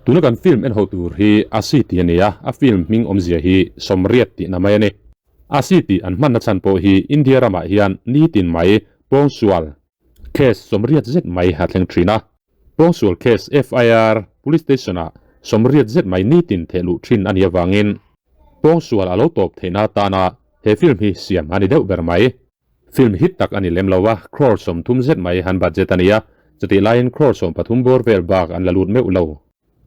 Tuna kan film en ho tur hi Asi tih a ni a, a film hming awmzia hi Sawmriat tihna mai a ni. Asi tih an hmanna chhan pawh hi India ramah hian nitin mai pawngsual case 80 zet mai a thleng thin a. Pawngsual case FIR Police Station-ah 80 zet mai nitin theh luh thin a nih avangin pawngsual a lo tawp theihna atana he film hi siam a ni deuh ber mai. Film hit tak a ni lem lo a, crore 30 zet mai han budget a ni a, chutih laiin crore 13 bawr vel bak an la lut meuh lo.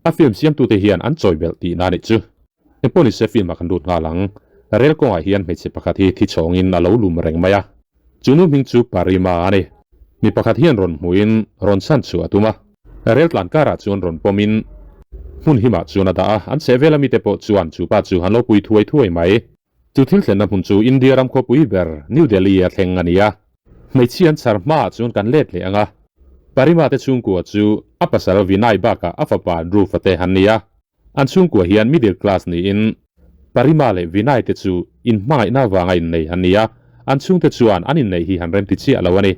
A film siamtute hian an chawi belh tihna a nih chu. Engpawh nise film ah kan lut nghal ang. Rel kawngah hian hmeichhe pakhat hi thi chhawngin a lo lum reng mai a. Chu nu hming chu Parima a ni. Mi pakhat hian rawn hmuhin rawn chhan chhuah a tum a. Rel tlan karah chuan rawn pawmin hmun himah chuan a dah a, an chhehvel a mite pawh chuan chu pa chu an lo pui thuai thuai mai. Chu thil thlenna hmun chu India ram khawpui ber New Delhi a thleng a ni a. Hmeichhia an chhar hmaah chuan kan let leh ang a. Parima te chhungkua chu a pasal Vinay bakah a fapa Dhruv-a te an ni a. An chhungkua hian middle class niin Parima leh Vinay te chu inhmangaihna avanga innei an ni a. An chhungte chuan an inneih hi han remti chiah lo a ni.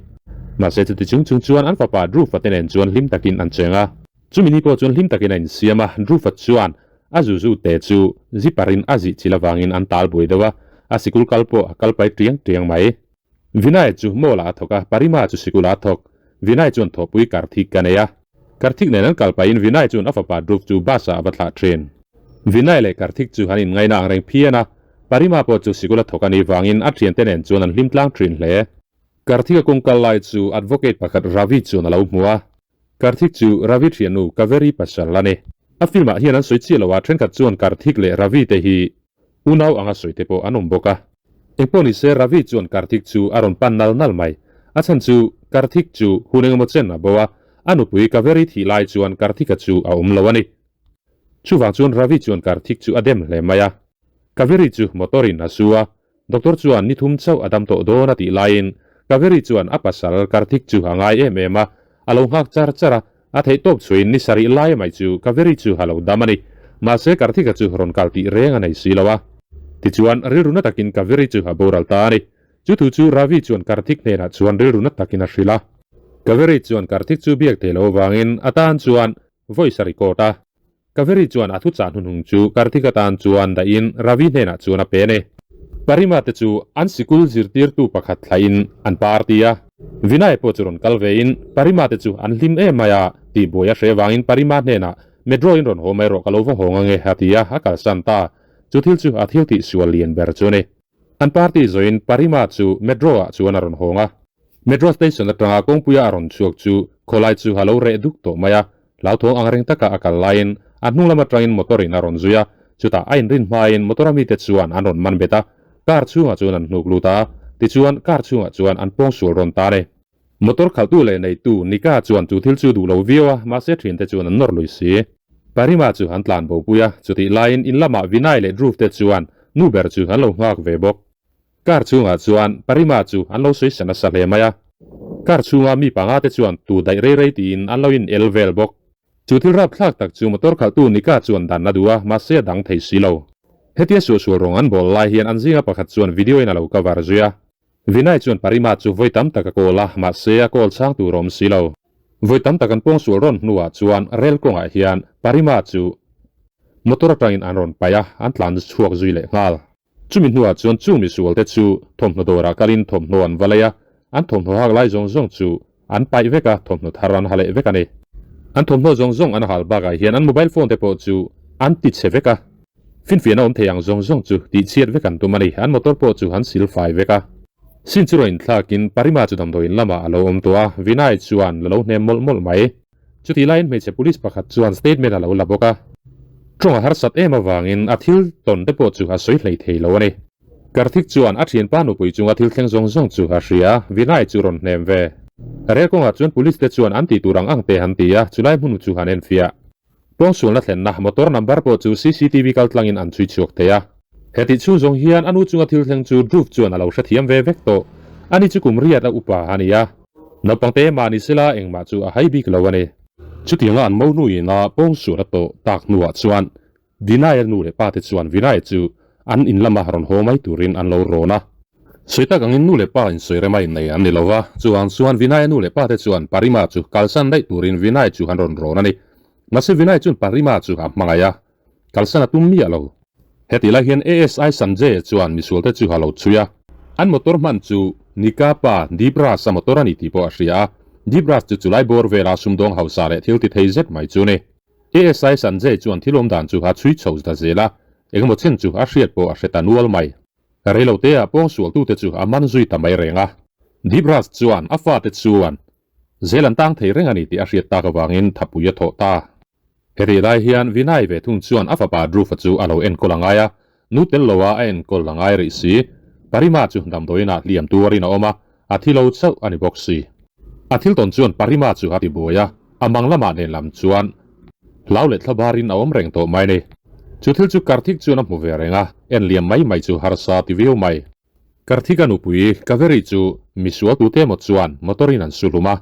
Mahse chuti chung chung chuan an fapa Dhruv-a te nen chuan hlim takin an cheng a. Chumi ni pawh chuan hlim takin a insiam a, Dhruv-a chuan A zuzu te chu zipper in a zih chil avangin an tal buai deuh a, a sikul kal pawh a kal pai tiang tiang mai. Vinay chu mall ah a thawk a, Parima chu sikul ah a thawk. Vinay chuan thawhpui Karthik ka nei a. Karthik nen an kal pahin Vinay chuan a fapa Dhruv chu bus ah a va thlah thin. Vinay leh Karthik chu an inngaina ang reng phian a, Parima pawh chu sikul a thawk a nih vangin a thiante nen chuan an hlim tlang thin hle. Karthik a kawng kal lai chu advocate pakhat Ravi chuan a lo hmu a. Karthik chu Ravi thiannu Kaveri pasal a ni. A film ah hian an sawi chiah lo a, thenkhat chuan Karthik leh Ravi te hi unau anga sawi te pawh an awm bawk a. Engpawh ni se Ravi chuan Karthik chu a rawn pan nal nal mai. A chhan chu Karthik chu hun engemaw chen a bo a, a nupui Kaveri thih lai chuan Karthika chu a awm lo a ni. Chuvang chuan Ravi chuan Karthik chu a dem hle mai a. Kaveri chu motor in a su a, Doctor chuan ni thum chauh a dam tawh dawn a tih laiin Kaveri chuan a pasal Karthik chu a ngai em em a, a lo nghak char char a, a theih tawp chhuiin ni sarih lai mai chu Kaveri chu a lo dam a ni. Mahse Karthika chu rawn kal tih reng a nei si lo a. Tichuan rilru na takin Kaveri chu a boral ta a ni. Chu thu chu Ravi chuan Karthik hnenah chuan rilru na takin a hrilh a. Kaveri chuan Karthik chu biak thei lo avangin a tan chuan voice a record a. Kaveri chuan a thuchah hnuhnung chu Karthik atan chuan dahin Ravi hnenah chuan a pe a ni. Parima te chu an sikul zirtirtu pakhat thlahin an party a. Vinay pawh chu rawn kal vein Parima te chu an hlim em mai a, tihbuai a hre vangin Parima hnenah Metro in rawn haw mai rawh ka lo va hawng ange a ti a, a kalsan ta. Chu thil chu a thil tihsual lian ber chu a ni. An party zawhin Parima chu Metro ah chuan a rawn hawng a. Metro station atanga kawngpuia a rawn chhuak chu khawlai chu a lo reh duk tawh mai a, hlauthawng ang reng taka a kal laiin a hnung lam atangin motor in a rawn zui a, chutah a inrin hmain motor a mite chuan an rawn man bet a, car chhungah chuan an hnuk lut a, tichuan car chhungah chuan an pawngsual rawn ta a ni. Motor khalhtu leh neitu Nika chuan chu thil chu duh lo viau a, mahse thiante chuan an nawr lui si. Parima chu an tlan bopui a, chutih laiin in lamah Vinay leh Dhruv te chuan nu ber chu an lo nghak ve bawk. Car chhungah chuan Parima chu an lo sawi sa nasa hle mai a, car chhunga mi panga te chuan tu daih rei rei tiin an lo in el vel bawk. Chu thil rapthlak tak chu motor khalhtu Nika chuan dan a duh a, mahse a dang thei si lo. Hetia suahsual rawng an bawl lai hian an zinga pakhat chuan video in a lo cover zui a. Vinay chuan Parima chu vawi tam tak a call a, mahse a call chhang tur a awm si lo. Vawi tam tak an pawngsual rawn hnuah chuan rel kawngah hian Parima chu motor atangin an rawn paih a, an tlan chhuak zui leh nghal. Chumi hnuah chuan chung misualte chu thawmhnaw dawrah kalin thawmhnaw an va lei a, an thawmhnaw hak lai zawng zawng chu an paih vek a, thawmhnaw thar an ha leh vek a ni. An thawmhnaw zawng zawng an hal bakah hian an mobile phone te pawh chu an ti chhe vek a. Finfiahna awm thei ang zawng zawng chu tihchhiat vek an tum a ni. An motor pawh chu an sil fai vek a. Sin chu rawn inthlakin Parima chu damdawiin lamah a lo awm tawh a, Vinay chuan la lo hnem mawlh mawlh mai. Chutih laiin hmeichhe police pakhat chuan statement a lo la bawk a. Tawng a harsat em avangin a thil tawn te pawh chu a sawi hlei thei lo a ni. Karthik chuan a thianpa nupui chunga thil thleng zawng zawng chu a hria a, Vinay chu rawn hnem ve. Rel kawngah chuan police te chuan an tih tur ang ang te han ti a, chulai hmun chu han enfiah. Pawngsualna thlenna motor number pawh chu cctv kaltlangin an chhui chhuak thei a. Hetih chhung zawng hian a nu chunga thil thleng chu Dhruv chuan a lo hrethiam ve vek tawh. Ani chu kum riat a upa a ni a. Naupang te mah ni sela engmah chu a hai bik lo a ni. Chutianga an mo nuin a pawngsual a tawh tak hnuah chuan Vinaya nu leh pa te chuan Vinaya chu an in lama rawn haw mai turin an lo rawn a. Sawi tak angin nu leh pa insawi rema innei an ni lo va, chuvang chuan Vinaya nu leh pa te chuan Parima chu kalsan daih turin Vinaya chu an rawn rawn a ni. Mahse Vinay chuan Parima chu a hmangaih a, kalsan a tum miah lo. Hetih lai hian ASI Sanjay chuan misualte chu a lo chhui a. An motor hman chu Nika pa Deepraj a motor a ni tih pawh a hria a. Deepraj chu chulai bawr vela sumdawng hausa leh thil ti thei zet mai chu a ni. ASI Sanjay chuan thil awm dan chu a chhui chho ta zel a, engemaw chen chu a hriat pawh a hre ta nual mai. Reiloteah pawngsualtute chu a man zui ta mai reng a. Deepraj chuan a fate chuan Zel an tang thei reng a ni tih a hriat tak avangin thapui a thawh ta. Heti lai hian Vinay ve thung chuan a fapa Dhruv-a chu a lo enkawl a ngai a, nu tel loa a enkawl a ngai rih si. Parima chu damdawiinah hliam tuarin a awm a, a thi lo chauh a ni bawk si. A thil tawn chuan Parima chu a ti buai a, a mang lamah nen lam chuan hlau leh thlabarin a awm reng tawh mai ni. Chu thil chu Karthik chuan a hmu ve reng a, en liam mai mai chu harsa ti viau mai. Karthika nupui Kaveri chu misual tute emaw chuan motor in an su hlum a.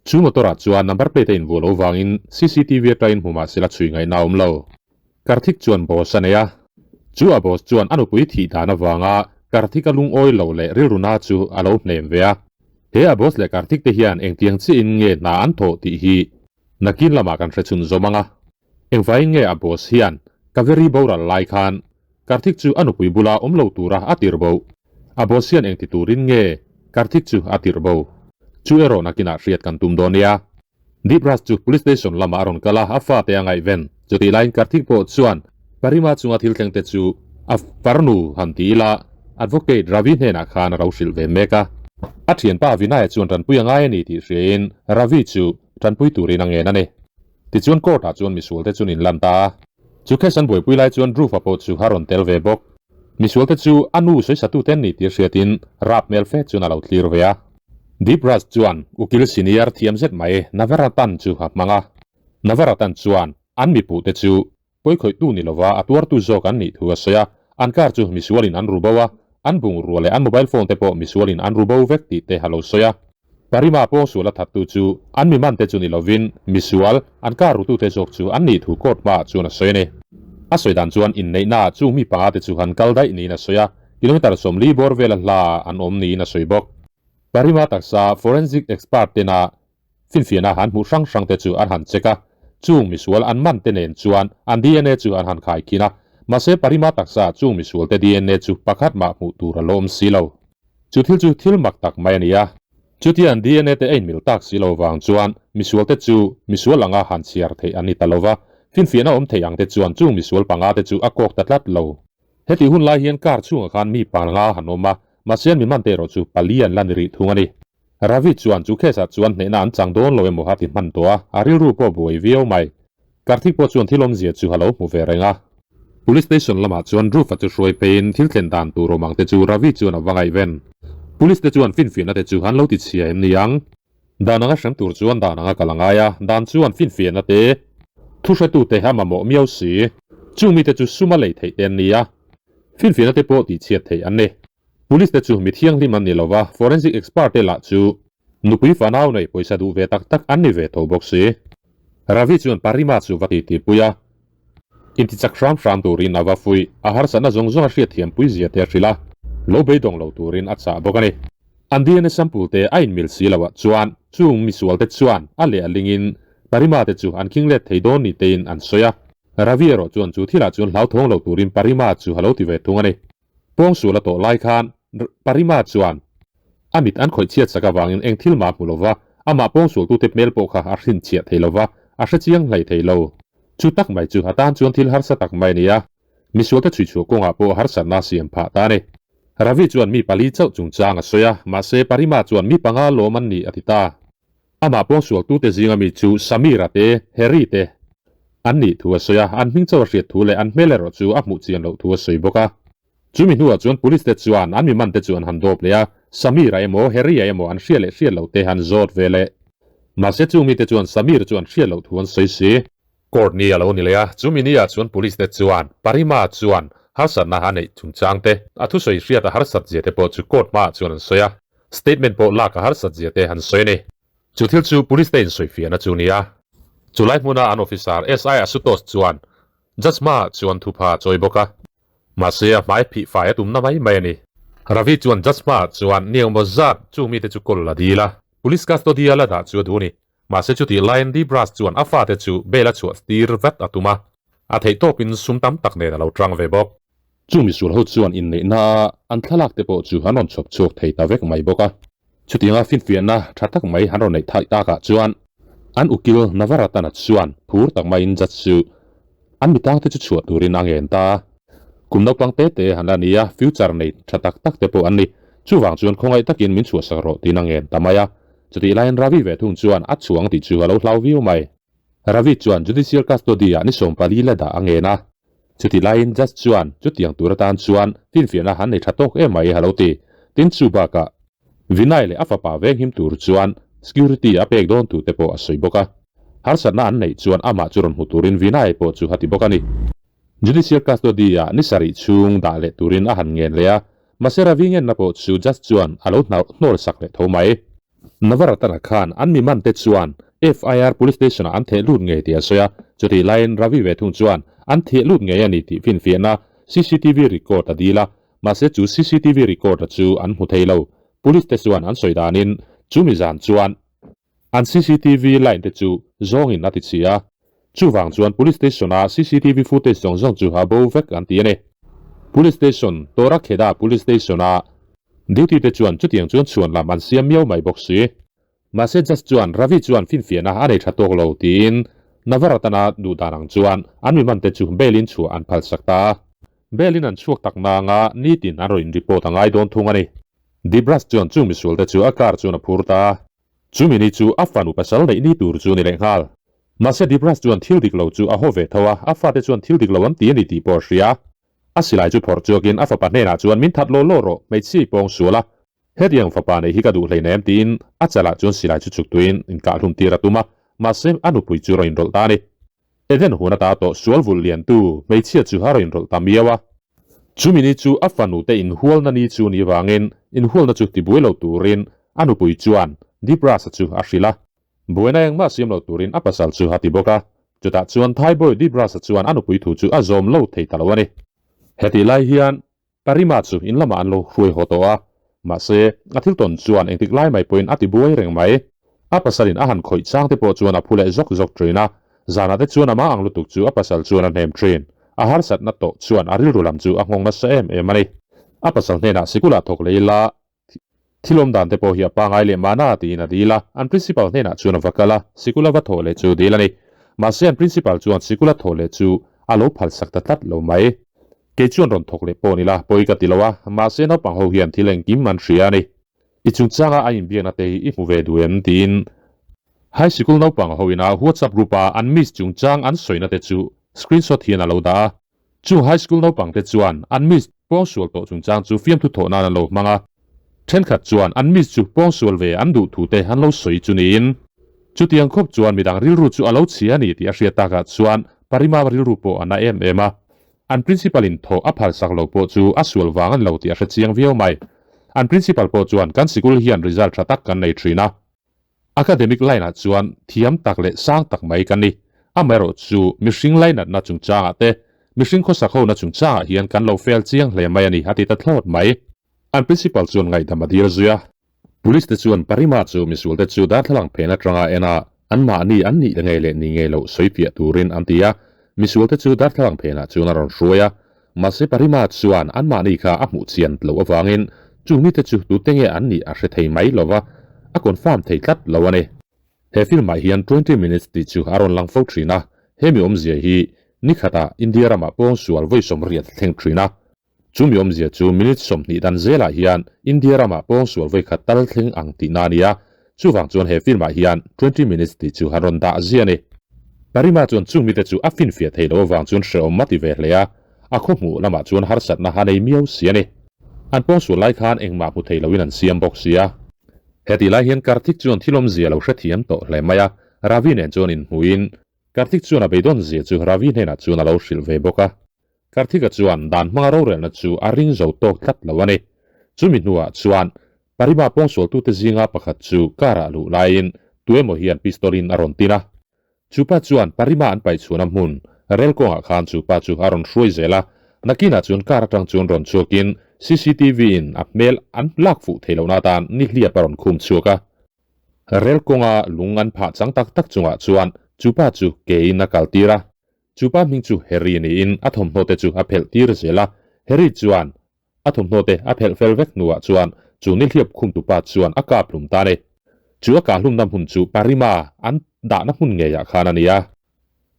Chu motor ah chuan number plate a invuah lo vangin cctv atangin hmu mahse la chhui ngaihna a awm lo. Karthik chuan boss a nei a. Chu a boss chuan a nupui thih dan avanga Karthika lungawi lo leh rilru na chu a lo hnem ve a. He a boss leh Karthik te hian engtiang chiah in nge hna an thawh tih hi nakin lamah kan hre chhun zawm ang a. Engvaiin nge a boss hian Kaveri boral lai khan Karthik chu a nupui bula awm lo tura a tirh bo? A boss hian engti turin nge Karthik chu a tirh bo? Chu erawh nakinah hriat kan tum dawn nia. Deepraj chu police station lamah a rawn kal a, a fate a ngaihven. Chutih laiin Karthik pawh chuan Parima chunga thil thleng te chu a farnu han ti ila Advocate Ravi hnenah khan a ro hrilh ve mek a. A thianpa Vinaya chuan tanpui a ngai a ni tih hriain Ravi chu tanpui turin a ngen a ni. Tichuan court ah chuan misual te chuan in lan ta a. Chu case an buaipui lai chuan Dhruv-a pawh chu a rawn tel ve bawk. Misual te chu a nu sawisatu te an ni tih hriatin rap hmel fe chuan a lo thlir ve a. Deepraj chuan ukil senior thiam zet mai Navaratan chu a hmang a. Navaratan chuan an mipuh te chu Pawikhawihtu ni lova a tuartu zawk an nih thu a sawi a, an car chu misualin an ru bo a, an bungrua leh an mobile phone te pawh misualin an ru bo vek tih te a lo sawi a. Parima pawngsual a thattu chu an mi man te chu ni lovin misual, an car rutute zawk chu an nih thu court hmaah chuan a sawi a ni. A sawi dan chuan inneihnaah chung mi panga te chu han kal daih niin a sawi a, kilometre 40 bawr vela hlaah an awm niin a sawi bawk. Parima taksa forensic expert tena Finfiahna han hmuh hrang hrang te chu an han check a, chung misual an man te nen chuan an dna chu an han khai khin a, mahse Parima taksa chung misual te dna chu pakhat mah hmuh tur a lawm si lo. Chu thil chu thil mak tak mai a ni a. Chutia an dna te a inmil tak si lo vang chuan misual te chu misual anga han chhiar theih an ni ta lo va, finfiahna awm thei ang te chuan chung misual panga te chu a kawk ta tlat lo. Hetih hun lai hian car chhungah khan mi panga han awm a, mahse an mi man te erawh chu pali an la ni rih thung a ni. Ravi chuan chu case ah chuan hnehna an chang dawn lo emaw a ti hman tawh a, a rilru pawh buai viau mai. Karthik pawh chuan thil awmzia chu a lo hmu ve reng a. Police station lamah chuan Dhruv-a chu hruai pheiin thil thlen dan tur awm ang te chu Ravi chuan a va ngaihven. Police te chuan finfiahna te chu an lo ti chhia em ni ang? Dan anga hrem tur chuan dan anga kal a ngai a, dan chuan finfiahna te, thu hretute a mamawh miau si. Chung mite chu sum a lei theih te an ni a, finfiahna te pawh tihchhiat theih an ni. Police te chu mi thianghlim an ni lo va, forensic expert te lah chu nupui fanau nei pawisa duh ve tak tak an ni ve tho bawk si. Ravi chuan Parima chu va titipui a, intichak hram hram turin a va fuih, a harsatna zawng zawng a hriatthiam pui zia te a hrilh a, lo beidawng lo turin a chah bawk a ni. An dna sample te a inmil si loh ah chuan chung misual te chuan a leh a lingin Parima te chu an khing let thei dawn ni tein an sawi a. Ravi erawh chuan chu thilah chuan hlauthawng lo turin Parima chu a lo ti ve thung a ni. Pawngsual a tawh lai khan Parima chuan a mit an khawih chhiat sak avangin eng thil mah hmu lova, amah pawngsualtute hmel pawh kha a hrinchhiah thei lova, a hre chiang hlei thei lo. Chu tak mai chu a tan chuan thil harsa tak mai a ni a, misualte chhuichhuah kawngah pawh harsatna a siam phah ta a ni. Ravi chuan mi pali chauh chungchang a sawi a, mahse Parima chuan mi panga lawm an ni a ti ta. Amah pawngsualtute zinga mi chu Samira te, Harry te an nih thu a sawi a, an hming chauh a hriat thu leh an hmel erawh chu a hmuh chian loh thu a sawi bawk a. Chumi hnuah chuan Police te chuan an mi man te chu an han dawp leh a, Samira emaw Harry-a emaw an hria leh hriat loh te han zawt ve leh. Mahse chung mite chuan Samir chu an hriat loh thu an sawi si. Court ni a lo ni leh a, chumi ni ah chuan Police te chuan Parima chuan harsatna a neih chungchang te, a thusawi hriat a harsat zia te pawh chu court hmaah chuan an sawi a, statement pawh lak a harsat zia te an sawi a ni. Chu thil chu Police te insawifiahna chu ni a. Chulai hmuna an officer SI Ashutosh chuan judge hmaah chuan thupha a chawi bawk a. Mahse a hmai phih fai a tumna mai mai a ni. Ravi chuan judge hmaah chuan ni engmaw zat chung mite chu kawl a dil a, Police custody a la dah chu a duh a ni. Mahse chutih laiin Dibras chuan a fate chu bail a chhuah tir vat a tum a, a theih tawpin sum tam tak nen a lo tang ve bawk. Chu misual ho chuan inneihna a an thlalak te pawh chu an rawn chhawp chhuak thei ta vek mai bawk a. Chutianga finfiahna tha tak mai an rawn neih thaih takah chuan an ukil Navaratana chuan phur tak maiin judge chu an mitangte chu chhuah turin a ngen ta a. Kum naupang te te han la ni a, future nei tha tak tak te pawh an ni. Chuvang chuan khawngaih takin min chhuahsak rawh tiin a ngen ta mai a. Chutih laiin Ravi ve thung chuan a chhuang tih chu a lo hlau viau mai. Ravi chuan judicial custody ah ni 14 la dah a ngen a. Chutih laiin judge chuan chutiang tur atan chuan finfiahna han nei tha tawk em mai a lo ti. Tin chu bakah Vinay leh a fapa venghim tur chuan security a pek dawn tur te pawh a sawi bawk a. Harsatna an neih chuan amah chu rawn hmu turin Vinay pawh chu a ti bawk a ni. Judicial custody ah ni sarih chhung dah leh turin a han ngen leh a, mahse Ravi ngenna pawh chu judge chuan a lo hnawl sak leh tho mai. Navaratana khan an mi man te chuan FIR Police Station ah an theh lut ngei tih a sawi a, chutih laiin Ravi ve thung chuan an theh lut ngei a ni tih finfiahna cctv record a dil a, mahse chu cctv record a chu an hmu thei lo. Police te chuan an sawi danin chu mi zan chuan an cctv line te chu zawngin a ti chhia a, chuvang chuan Police Station a cctv footage zawng zawng chu a bo vek an ti a ni. Police Station, Torakheda Police Station a Duty te chuan chutiang chuan chhuan lam an siam miau mai bawk si. Mahse Judge chuan Ravi chuan finfiahna a nei tha tawk lo tiin Navaratana duh dan ang chuan an mi man te chu bail in chhuah an phal sak ta a. Bail in an chhuak tak nanga nitin an rawn in report a ngai dawn thung a ni. Dibras chuan chung misual te chu a car chuan a phur ta a. Chumi ni chu a fanu pasal neih ni tur chu ni leh nghal. Mahse Dibras chuan thil dik lo chu a haw ve tho a, a fate chuan thil dik lo an ti a ni tih pawh a hria. A silai chu phawrh chuakin a fapa hnenah chuan min that law law rawh, hmeichhia i pawng sual a, hetiang fapa neih hi ka duh hleinem tiin a chalah chuan silai chu chuk tuin inkahhlum tir a tum a, mahse a nupui chu rawn inrawlh ta a ni. Eden hun ata tawh sual vulh liantu hmeichhia chu a rawn inrawlh ta miau a. Chumi ni chu a fanute inhualna ni chu ni vangin inhualna chu tibuai lo turin a nupui chuan Deeprasa chu a hrilh a. Buaina engmah siam lo turin a pasal chu a ti bawk a, chutah chuan Thaibawi Deeprasa chuan a nupui thu chu a zawm lo thei ta lo a ni. Hetih lai hian Parima chu in lamah an lo hruai haw tawh a, mahse a thil tawn chuan engtik lai mai pawhin a ti buai reng mai. A pasalin a han khawih chang te pawh chuan a phu leh zawk zawk thin a, zanah te chuan amah ang lutuk chu a pasal chuan a hnem thin. A harsatna tawh chuan a rilru lam chu a nghawng nasa em em a ni. A pasal hnenah sikulah thawk leh ila Thil awm dan te pawh hi a pangai leh mahna tiin a dil a, an principal hnenah chuan a va kal a, sikul a va thawh leh chu dil a ni. Mahse an principal chuan sikul a thawh leh chu a lo phalsak ta tlat lo mai. Kei chuan rawn thawk leh pawh ni la, pawi ka ti lo a, mahse naupang ho hian thil engkim an hria a ni. I chungchanga a inbiakna te hi i hmu ve duh em? tiin High sikul naupang ho ina WhatsApp group a an miss chungchang an sawina te chu screenshot hian a lo dah a. Chu high school naupang te chuan an miss pawngsual tawh chungchang chu fiamthu thawh nan an lo hmang a, thenkhat chuan an miss chu pawngsual ve an duh thu te an lo sawi chu niin. Chutiang khawp chuan midang rilru chu a lo chhia a ni tih a hriat takah chuan Parima rilru pawh a na em em a. An principal in thawh a phalsak lo pawh chu a sual vang a ni lo tih a hre chiang viau mai. An principal pawh chuan kan sikul hian result tha tak kan nei thin a. Academic line-ah chuan thiam tak leh sang tak mai kan ni. Amaherawh chu mihring lainatna chungchangah te, mihring khawsak hona chungchangah hian kan lo fail chiang hle mai a ni, a ti ta thlawt mai. An principal chuan ngaihdam a dil zui a. Police te chuan Parima chu misual te chu darthlalang phen atanga en a, anmahni an nih ngei leh ni ngei loh sawi fiah turin an ti a. Misual te chu darthlalang phenah chuan a rawn hruai a. Mahse Parima chuan anmahni kha a hmuh chian loh avangin chung mite chu tute nge an nih a hre thei mai lo va, a confirm thei tlat lo a ni. He film ah hian 20 minutes tih chu a rawn lang fo thin a, hemi awmzia hi ni khatah India ramah pawngsual vawi 80 thleng thin a. Chu mi awmzia chu minute 20 dan zelah hian India ramah pawngsual vawi khat tal thleng ang tihna a ni a, Chuvang chuan he film ah hian 20 minutes tih chu han rawn dah zia a ni. Parima chuan chung mite chu a finfiah thei lo avang chuan hrehawm a ti ve hle a, a khaw hmuh lamah chuan harsatna a nei miau si a ni. An pawngsual lai khan engmah hmu thei loin an siam bawk si a. Hetih lai hian Karthik chuan thil awmzia lo hrethiam tawh hle mai a, Ravi nen chuan inhmuhin Karthik chuan a beidawn zia chu Ravi hnenah chuan a lo hrilh ve bawk a. Karthika chuan dan hmanga rorelna chu a ring zo tawk tlat lo a ni. Chumi hnuah chuan Parima pawngsualtute zinga pakhat chu car-ah luh laiin tuemaw hian pistol-in a rawn tin a. Chupa chuan Parima an paihchhuahna hmun rel kawngah khan chupa chu a rawn hruai zel a. Nakinah chuan car atang chuan rawn chhuakin CCTV-in a hmel an lak fuh thei lohna atan nihliap a rawn khum chhuak a. Rel kawnga lung an phah chang tak tak chungah chuan chu pa chu kein a kal tir a. Chu pa hming chu Harry niin a thawmhnaw te chu a phelh tir zel a. Harry chuan a thawmhnaw te a phelh fel vek hnuah chuan chu nihliap khumtu pa chuan a kap hlum ta a ni. Chu a kah hlumna hmun chu Parima an dahna hmun ngeiah khan a ni a.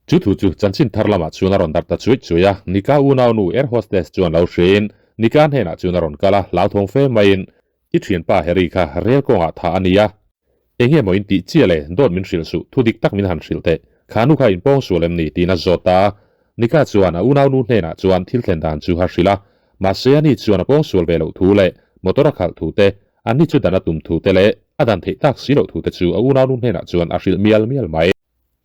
Chu thu chu chanchin thar lamah chuan a rawn darh ta chuai chuai a, Nika unaunu air hostess chuan lo hriain Nika hnenah chuan a rawn kal a, hlauthawng fe maiin, I thianpa Harry kha rel kawngah thah a ni a, eng nge maw in tih chiah le, dawt min hrilh suh, thu dik tak min han hrilh teh, kha nu kha in pawng sual em ni? tiin a zawt ta a. Nika chuan a unaunu hnenah chuan thil thlen dan chu a hrilh a, mahse ani chuan a pawng sual ve loh thu leh motor a khalh thu te, anni chu dan a tum thu te leh a dan theih tak si loh thu te chu a unaunu hnenah chuan a hrilh mial mial mai.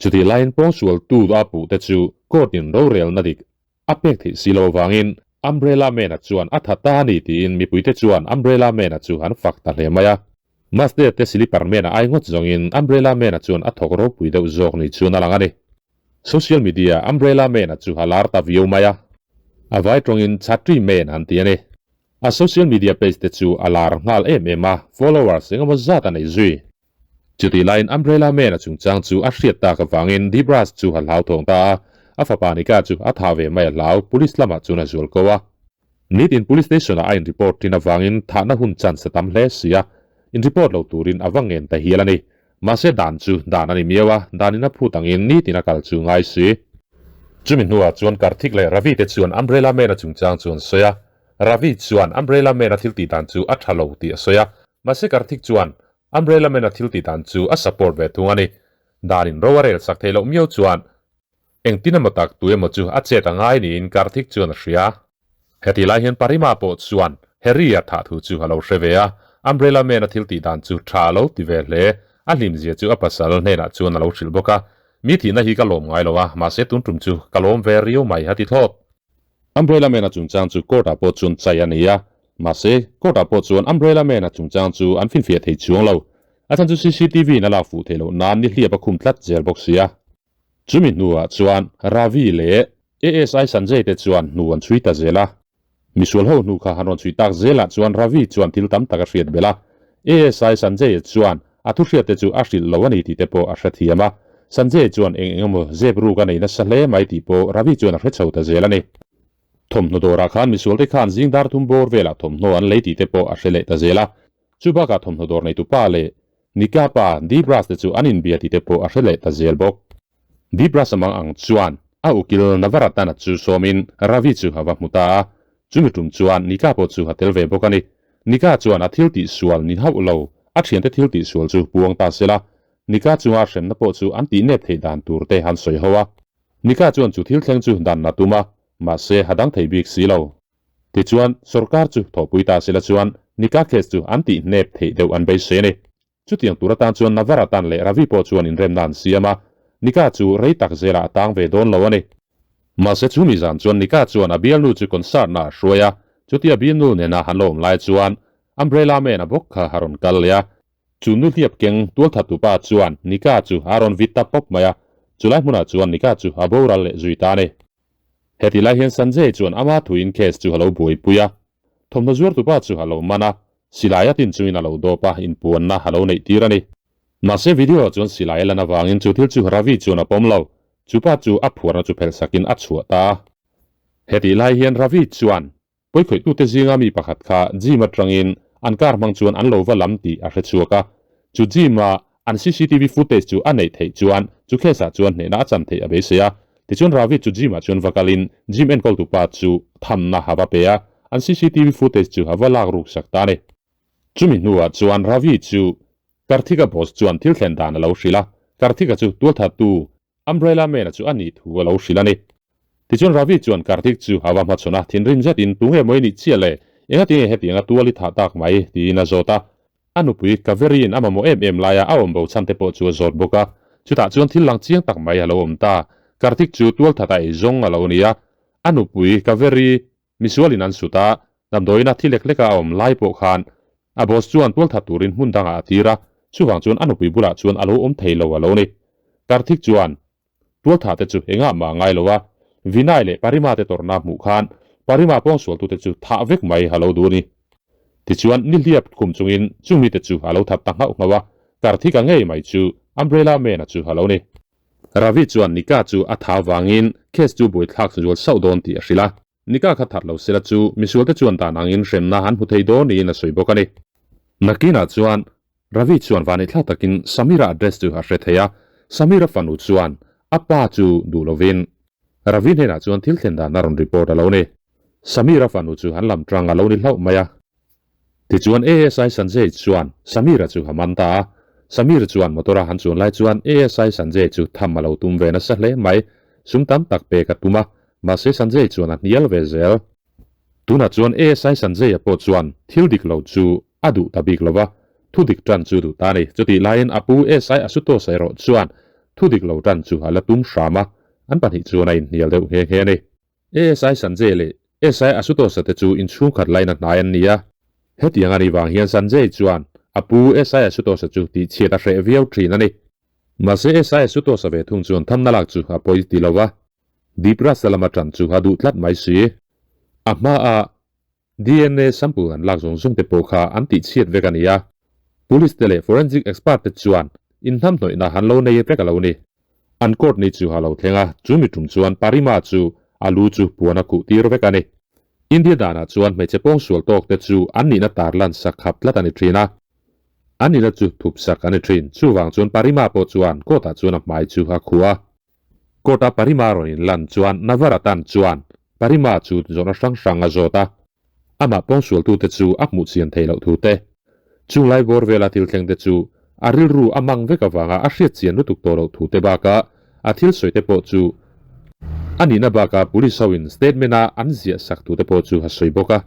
Chutih laiin pawngsualtu a puhte chu court-in rorelna dik a pek theih si lo avangin Umbrella Man-a chuan a tha ta a ni tiin mipuite chuan Umbrella Man-a chu an fak ta hle mai a. Masde te Silipar Man-a ai ngawt zawngin Umbrella Man-a chuan a thawk ropui deuh zawk ni chuan a lang a ni. Social media Umbrella Man-a chu a lar ta viau mai a. A vai tawngin Chhatri Man an ti a ni. A social media page te chu a lar nghal em em a, followers engemaw zat a nei zui. Chutih laiin Umbrella Man a chungchang chu a hriat tak avangin Debras chu a hlauthawng ta a, a fapa Nika chu a thah ve mai a hlau, Police lamah chuan a zual ko a. Nitin Police Station ah a in report thin avangin thahna hun chance a tam hle si a, in report lo turin a va ngen ta hial a ni. Mahse dan chu dan a ni miau a, danin a phut angin nitin a kal chu ngai si. Chumi hnuah chuan Karthik leh Ravi te chuan Umbrella Man a chungchang chu an sawi a, Ravi chuan Umbrella Man a thil tih dan chu a tha lo tih a sawi a, mahse Karthik chuan Umbrella Man a thil tih dan chu a support ve thung a ni. Danin ro a rel sak theih loh miau chuan engtin emaw tak tu emaw chu a chet a ngai niin Karthik chuan a hria. Hetih lai hian Parima pawh chuan Harry a thah thu chu a lo hre ve a, Umbrella Man a thil tih dan chu tha a lo ti ve hle. A hlimzia chu a pasal hnenah chuan a lo hrilh bawk a, Mi thihna hi ka lawm ngai lo a, mahse tun tum chu ka lawm ve riau mai a ti thlawt. Umbrella Man a chungchang chu court ah pawh chuan chai a ni a, mahse court ah pawh chuan Umbrella Man a chungchang chu an finfiah thei chuang lo. A chhan chu cctv in a lak fuh theih loh nan nihliap a khum tlat zel bawk sia. Chumi hnuah chuan Ravi leh ASI Sanjay te chuan hnu an chhui ta zel a. Misual ho hnu kha han rawn chhui tak zelah chuan Ravi chuan thil tam tak a hriat belh a. ASI Sanjay chuan a thu hriat te chu a hrilh lo a ni tih te pawh a hrethiam a. Sanjay chuan eng eng emaw zep ruk a nei nasa hle mai tih pawh Ravi chuan a hre chho ta zel a ni. Thawmhnaw dawrah khan misual te khan zing dar thum bawr velah thawmhnaw an lei tih te pawh a hre leh ta zel a. Chu bakah thawmhnaw dawr neitu pa leh Nika pa Deepraj te chu an inbia tih te pawh a hre leh ta zel bawk. Deepraj amang ang chuan a ukil Navaratana chu sawmin Ravi chu a va hmu ta a. Chumi tum chuan Nika pawh chu a tel ve bawk a ni. Nika chuan a thil tih sual ni hauh lo, a thiante thil tih sual chu puang ta sela, Nika chunga hremna pawh chu an tih nep theih dan tur te han sawi ho a. Nika chuan chu thil thleng chu dan a tum a, mahse a dang thei bik si lo. Tichuan, sorkar chu thawhpui ta sela chuan Nika case chu an tih nep theih deuh an beisei a ni. Chutiang tur atan chuan Navaratan leh Ravi pawh chuan inremna an siam a, Nika chu rei tak zelah a tang ve dawn lo a ni. Mahse chumi zan chuan Nika chuan a bialnu chu concert na a hruai a, chutia bialnu nena han lo awm lai chuan Umbrella Man a bawk kha a rawn kal leh a. Chu nu hliap keng tualthattu pa chuan Nika chu a rawn vit ta pawp mai a, chulai hmunah chuan Nika chu a boral leh zui ta a ni. Heti lai hian Sanjay chuan ama thuin case chu a lo buaipui a, thawmhnaw zuartupa chu a lo man a, silai a tin chungin a lo dawp a, inpuanna a lo neih tir a ni. Mahse video ah chuan silai a lan avangin chu thil chu Ravi chuan a pawm lo, chupa chu a phuarna chu phelh sakin a chhuah ta a. Hetih lai hian Ravi chuan Pawikhawih-tute zinga mi pakhat kha gym atangin an car hmang chuan an lo va lam tih a hre chhuak a. Chu gym-a an cctv footage chu a neih theih chuan chu case-ah chuan hnehna a chan theih a beisei a. Tichuan Ravi chu gym-ah chuan va kalin gym enkawltu pa chu thamna a va pe a, an cctv footage chu a va lak ruk sak ta a ni. Chumi hnuah chuan Ravi chu Karthika boss chuan thil thlen dan a lo hrilh a, Karthika chu tualthattu Umbrella Man-a chu a nih thu a lo hrilh a ni. Tichuan Ravi chuan Karthik chu a va hmachhawn a, thinrim zetin, Tunge maw i nih chiah le? Enga tinge hetianga tual i thah tak mai? tiin a zawt a. A nupui Kaveri'n a mamawh em em laia a awm bo chhan te pawh chu a zawt bawk a. Chutah chuan thil lang chiang tak mai a lo awm ta. Karthik chu tual that a ei zawng a lo ni a. A nupui Kaveri misualin an sut a, damdawiina thi lek leka a awm lai pawh khan a boss chuan tual that turin hmun dangah a tir a, chuvang chuan a nupui bulah chuan a lo awm thei lo a lo ni. Karthik chuan tual thah te chu engah mah a ngai lo a, Vinay leh Parima te tawrhna hmuh khan Parima pawngsualtute chu thah vek mai a lo duh a ni. Tichuan nihliap khum chungin chumi te chu a lo that ta nghauh nghauh a. Karthik-a ngei mai chu Umbrella Man-a chu a lo ni. Ravi chuan Nika chu a tha vangin case chu buaithlak zual sauh dawn tih a hrilh a. Nika kha that lo sela chu misualte chuan dan angin hremna an hmu thei dawn niin a sawi bawk a ni. Nakinah chuan Ravi chuan vanithlak takin Samira address chu a hre thei a, Samira fanu chuan a pa chu duh lovin Ravi hnenah chuan thil thlen dan a rawn report a lo ni. Samira fanu chu an lam tang a lo ni hlauh mai a. Tichuan ASI Sanjay chuan Samira chu a man ta a, Samir chuan motor a han chuan lai chuan ASI Sanjay chu tham a lo tum ve nasa hle mai, sum tam tak pek a tum a, mahse Sanjay chuan a hnial ve zel. Tunah chuan ASI Sanjay-a pawh chuan thil dik lo chu a duh ta bik lo va, thu dik tan chu duh ta a ni. Chutih laiin a pu ASI Ashutosh erawh chuan thu dik lo tan chu a la tum hram a, an pahnih chuan a inhnial deuh nghe nghe a ni. ASI Sanjay leh SI Ashutosh-a te chu inchhungkhat laina hnai an ni a. Hetiang a nih vang hian Sanjay chuan a pu SI Ashutosh-a chu tihchhiat a hreh viau thin a ni. Mahse SI Ashutosh-a ve thung chuan thamna lak chu a pawi ti lo va, Deepraj-a lama tan chu a duh tlat mai si. A hmaa DNA sample an lak zawng zawng te pawh kha an tihchhiat vek a ni a. Police te leh forensic expert te chuan inhnamhnawihna han lo nei vek a lo ni. An court ni chu a lo thleng a, chu mi tum chuan Parima chu a lu chu puan a khuh tir vek a ni. India danah chuan hmeichhe pawngsual tawk te chu an nihna tarlan sak khap tlat a ni thin a. An nihna chu thup sak a ni thin. Chuvang chuan Parima pawh chuan court ah chuan a hmai chu a khuh a. Court a Parima rawn inlan chuan Navaratan chuan Parima chu zawhna hrang hrang a zawt a, amah pawngsualtute chu a hmuh chian theih loh thu te, chung lai bawr vela thil thleng te chu a rilru a mang vek avanga a hriat chian lutuk tawh loh thu te bakah a thil sawi te pawh chu a nihna bakah police ho in statement a an ziah sak thu te pawh chu a sawi bawk a.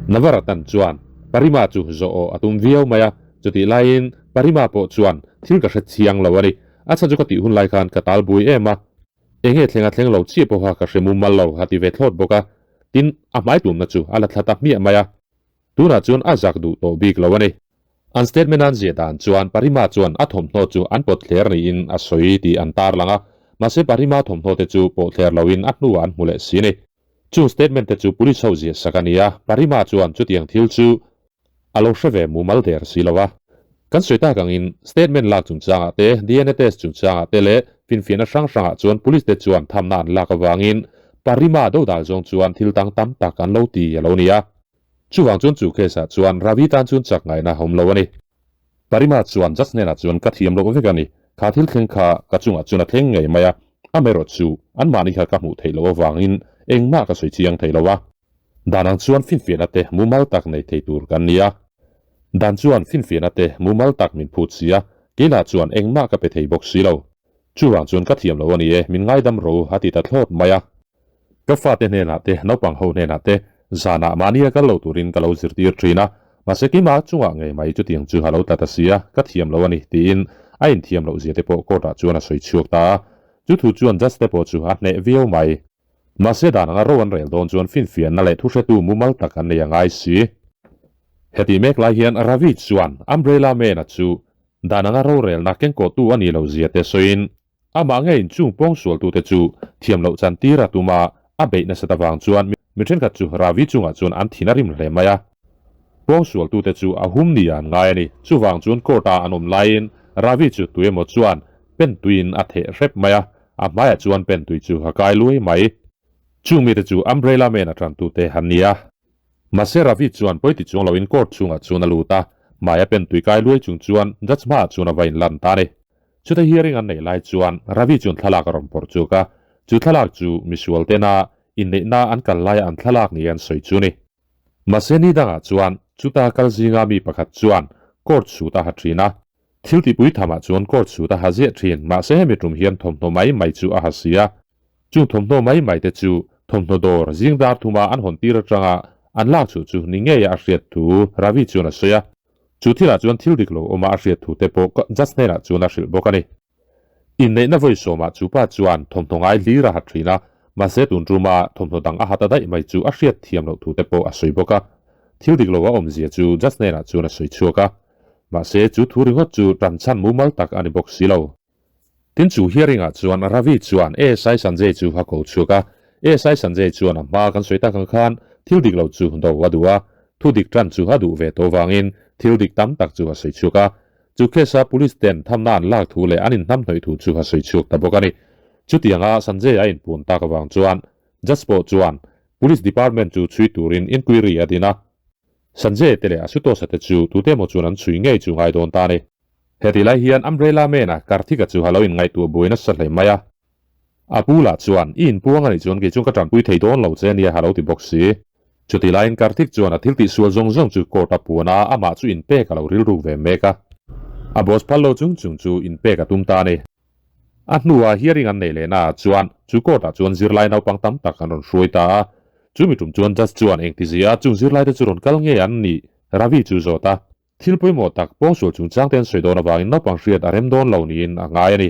Navaratan chuan Parima chu zawh awh a tum viau mai a, chutih laiin Parima pawh chuan thil ka hre chiang lo a ni, a chhan chu ka tih hun lai khan ka tal bui em a, Enge thleng a thleng lo chiah pawha ka hre mumal lo a ti ve thlawt bawk a, tin a hmai tumna chu a la thla ta hmiah mai a. Tunah chuan a zak duh tawh bik lo a ni. An statement an ziah dan chuan Parima chuan a thawmhnaw chu an pawt thler niin a sawi tih an tarlang a, mahse Parima thawmhnaw te chu pawh thler loin a hnuah an hmu leh si a ni. Chung statement te chu police ho ziah sak a ni a, Parima chuan chutiang thil chu A lo hre ve mumal der si lo a. Kan sawi tak angin statement lak chungchangah te, DNA test chungchangah te leh finfiahna hrang hrangah chuan police te chuan thamna an lak avangin Parima dodal zawng chuan thil dang tam tak an lo ti a lo ni a. Chuvang chuan chu case ah chuan Ravi tan chuan chak ngaihna a awm lo a ni. Parima chuan judge hnenah chuan ka thiam loh vek a ni. Kha thil thleng kha ka chungah chuan a thleng ngei mai a, amaherawhchu anmahni kha ka hmuh theih loh avangin engmah ka sawi chiang thei lo a. Dan ang chuan finfiahna te mumal tak nei thei tur kan ni a. Dan chuan finfiahna te mumal tak min phut si a, keilah chuan engmah ka pe thei bawk si lo. Chuvang chuan ka thiam lo a ni e, min ngaidam ro a ti ta thlawt mai a. Ka fate hnenah te, naupang ho hnenah te zanah mahnia kal lo turin ka lo zirtir thin a, mahse keimah chungah ngei mai chutiang chu a lo tla ta si a, ka thiam lo a ni tiin a inthiam loh zia te pawh court ah chuan a sawi chhuak ta a. Chu thu chuan judge te pawh chu a hneh viau mai. Mahse dan anga ro an rel dawn chuan finfiahna leh thuhretu mumal tak an nei a ngai si. Hetih mek lai hian Ravi chuan Umbrella Man-a chu dan anga rorelna kengkawhtu a nih loh zia te sawiin amah ngeiin chung pawngsualtute chu thiam loh chan tir a tum a, a beih nasat avang chuan mi thenkhat chu Ravi chungah chuan an thin a rim hle mai a. Pawngsualtute chu a hum nia an ngai a ni. Chuvang chuan court-a an awm laiin Ravi chu tuemaw chuan pen tuiin a theh hrep mai a, A hmaiah chuan pen tui chu a kai luai mai. Chung mite chu Umbrella Man a tantute an ni a. Mahse Ravi chuan pawi ti chuang loin court chhungah chuan a lut a, hmaia pen tui kai luai chung chuan judge hmaah chuan a va inlan ta a ni. Chuta hearing an neih lai chuan Ravi chuan thlalak a rawn pawrh chuk a, chu thlalak chu misual tena inneihna an kal laia an thlalak ni an sawi chu ni. Mahse ni dangah chuan chuta kal zinga mi pakhat chuan court suit a ha thin a, Thil tihpui thamah chuan court suit a ha ziah thin, mahse hemi tum hian thawmhnaw mai mai chu a ha si a. Chung thawmhnaw mai mai te chu thawmhnaw dawr zing dar thuma an hawn tir atanga an lak chhuh chu ni ngeia a hriat thu Ravi chuan a sawi a. Chu thilah chuan thil dik lo awma a hriat thu te pawh judge hnenah chuan a hrilh bawk a ni. Inneihna vawi sawmah chu pa chuan thawmhnaw ngai hlir a ha thin a, mahse tun tuma thawmhnaw dang a ha ta daih mai chu a hriat thiam loh thu te pawh a sawi bawk a. Thil dik lo a awmzia chu judge hnenah chuan a sawi chhuak a. Mahse, chu thu ringawt chu tan chhan mumal tak a ni bawk si lo. Tin chu hearing-ah chuan Ravi chuan ASI Sanjay chu a ko chhuak a. ASI Sanjay chuan a hma kan sawi tak ang khan thil dik lo chu do a duh a, thu dik tan chu a duh ve tawh vangin thil dik tam tak chu a sawi chhuak a. Chu case-a police ten thamna an lak thu leh an inhnamhnawih thu chu a sawi chhuak ta bawk a ni. Chutianga Sanjay a inpun tak avang chuan Judge pawh chuan Police Department chu chhui turin inquiry a din a. Sanjay te leh Ashutosh-a te chu tute emaw chuan an chhui ngei chu ngai dawn ta a ni. Hetih lai hian Umbrella Man-a Karthik-a chu a lo inngaihtuah buai nasa hle mai a. A pu lah chuan, I inpuang a nih chuan kei chuan ka tanpui thei dawn lo che a nia a lo ti bawk si. Chutih laiin Karthik chuan a thil tihsual zawng zawng chu court a puan a, amah chu inpek a lo rilruk ve mek a. A boss phal lo chung chung chu inpek a tum ta a ni. A hnuah hearing an neih lehna ah chuan chu court ah chuan zirlai naupang tam tak an rawn hruai ta a. Chu mi tum chuan judge chuan engtizia chung zirlai te chu rawn kal nge an nih Ravi chu zawt a. Thil pawimawh tak pawngsual chungchang te an sawi dawn avangin naupang hriat a rem dawn lo niin a ngai a ni.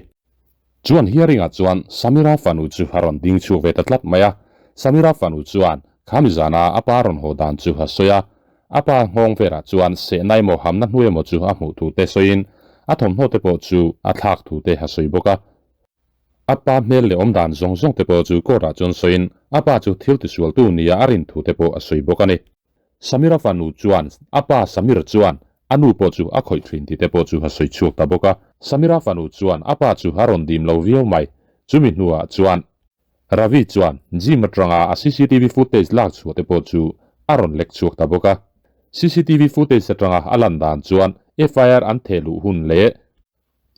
Chuan hearing ah chuan Samira fanu chu a rawn ding chhuak ve ta tlat mai a. Samira fanu chuan khami zana a pa rawn haw dan chu a sawi a. A pa nghawng velah chuan sehna emaw hamna hnu emaw chu a hmuh thu te sawiin a thawmhnaw te pawh chu a thlak thu te a sawi bawk a. A pa hmel leh awm dan zawng zawng te pawh chu court ah chuan sawiin a pa chu thil tisualtu nia a rin thu te pawh a sawi bawk a ni. Samira fanu chuan a pa Samir chuan a nu pawh chu a khawih thin tih te pawh chu a sawi chhuak ta bawk a. Samira fanu chuan a pa chu a rawn dim lo viau mai. Chumi hnuah chuan Ravi chuan gym atanga a cctv footage lak chhuah te pawh chu a rawn lek chhuak ta bawk a. Cctv footage atanga a lan dan chuan FIR an theh luh hun leh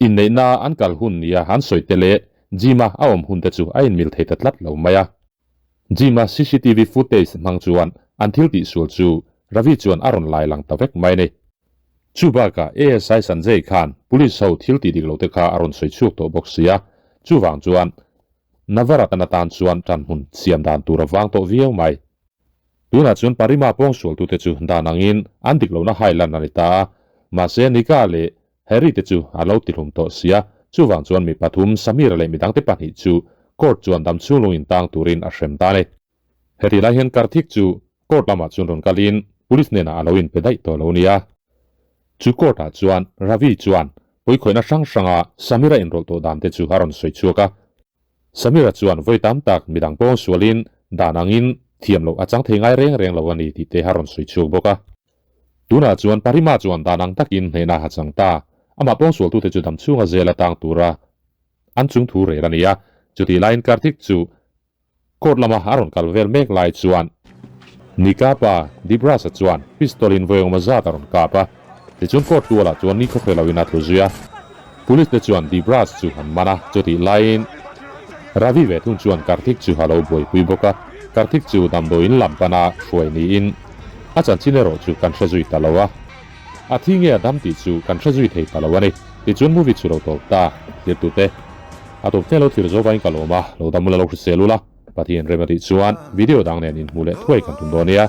inneihna an kal hun nia an sawi te leh gym-a a awm hun te chu a inmil thei ta tlat lo mai a. Gym-a cctv footage hmang chuan an thil tihsual chu Ravi chuan a rawn lai lang ta vek mai a ni. Chu bakah ASI Sanjay khan police ho thil tih dik lo te kha a rawn sawi chhuak tawh bawk si a, chuvang chuan Navaratana tan chuan ṭanhmun siam dan tur a vang tawh viau mai. Tunah chuan Parima pawngsualtute chu dan angin an dik lohna hai lan a ni ta a, mahse Nika leh Harry te chu a lo tihlum tawh sia, chuvang chuan mi pathum Samira leh midangte pahnih chu court chuan damchhung lungin tang turin a hrem ta a ni. Hetih lai hian Karthik chu court lamah chuan rawn kalin police hnenah a lo inpe daih tawh lo nia. Chu court ah chuan Ravi chuan pawikhawihna hrang hranga Samira inrawlh tawh dan te chu a rawn sawi chhuak a. Samira chuan vawi tam tak midang pawng sualin dan angin thiam loh a chang thei ngai reng reng lo a ni tih te a rawn sawi chhuak bawk a. Tunah chuan Parima chuan dan ang takin hnehna a chang ta. Amah pawng sualtute chu damchhunga zel a tang tura an chung thu rel a ni a. Chutih laiin Karthik chu Court lama a rawn kal vel mek lai chuan Nika pa Debrasa chuan pistol in vawiawma zat a rawn kap a, tichuan court tualah chuan ni khawhre loin a tlu zui a. Police te chuan Debras chu an man a, chutih laiin Ravi ve thung chuan Karthik chu a lo buaipui bawk a, Karthik chu damdawiin lam pana hruai niin a chanchin erawh chu kan hre zui ta lo a, a thi nge a dam tih chu kan hre zui thei ta lo a ni. Tichuan movie chu lo tawp ta, thirtute. A tawp hle lo thlir zo vain ka lawm a, lo dam ula lo hrisel ula, Pathian rem a tih chuan video dang nen inhmuh leh thuai kan tum dawn nia.